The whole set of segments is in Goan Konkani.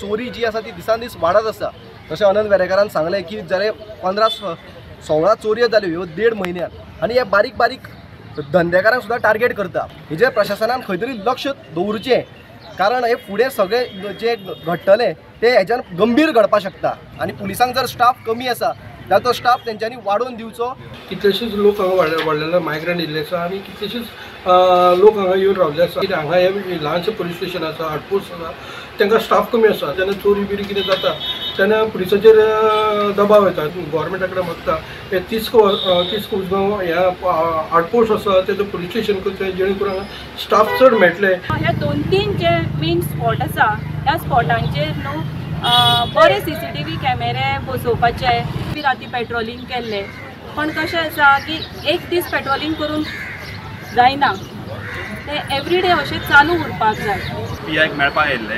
चोरी जी आसा ती दिसान दीस वाडत आसा. तशें अनंत वेरेंकारान सांगलें की जरे 15-16 चोरयो जाल्यो ह्यो 1.5 म्हयन्यात आनी हे बारीक बारीक धंदेकारांक सुद्दां टार्गेट करता. हेजेर प्रशासनान खंय तरी लक्ष दवरचें, कारण हे फुडें सगळें जे घडटलें तें हेज्यान गंभीर घडपाक शकता. आनी पुलिसांक जर स्टाफ कमी आसा जाल्यार तो स्टाफ तेंच्यांनी वाडोवन दिवचो. कितलेशेच लोक हांगा वाडलेले मायग्रंट येयल्ले आसा आनी कितलेशेच लोक हांगा येवन रावले आसा. हांगा हे ल्हानशें पुलीस स्टेशन आसा, आउटपोस्ट आसा, तांकां स्टाफ कमी आसा. जेन्ना चोरी बिरी कितें जाता तेन्ना पुलिसाचेर दबाव येता. गोवोरमेंटा कडेन मागता हे 30 उसगांव ह्या आउटपोस्ट आसा तेजो पुलीस स्टेशन करचें, जेणे करून हांगा स्टाफ चड मेळटले. हे 2-3 जे मेन स्पॉट आसा त्या स्पॉटांचेर न्हू बरे CCTV कॅमेरे बसोवपाचे. राती पेट्रोलिंग केल्ले, पण कशें आसा की एक दीस पेट्रोलिंग करून जायना, ते एवरीडे अशें चालू उरपाक जाय. पी आयक मेळपाक येयल्ले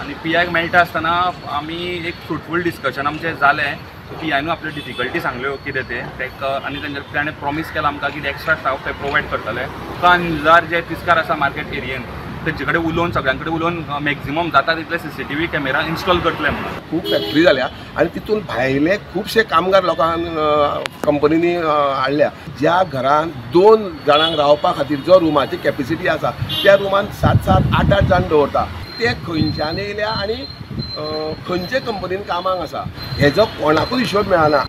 आनी पी आयक मेळटा आसतना आमी एक फ्रुटफूल डिस्कशन आमचें जालें. पी आयनू आपल्यो डिफिकल्टी सांगल्यो कितें तें ताका आनी तेंच्या ताणें प्रॉमीस केलां आमकां की एक्स्ट्रा स्टाफ ते प्रोवायड करतले. जार जे तिस्कार आसा मार्केट एरियेन तेंचे कडेन उलोवन सगळ्यां कडेन उलोवन मॅक्झिमम जाता तितले CCTV camera install करतले म्हणून. खूब फॅक्टरी जाल्या आनी तितून भायले खुबशे कामगार लोकांक कंपनींनी हाडल्या. ज्या घरान 2 जाणांक रावपा खातीर जो रुमाची कॅपेसिटी आसा त्या रुमान 7-7, 8-8 जाण दवरता. ते खंयच्यान येयल्या आनी खंयचे कंपनीन कामाक आसा हेजो कोणाकूच हिशोब मेळना.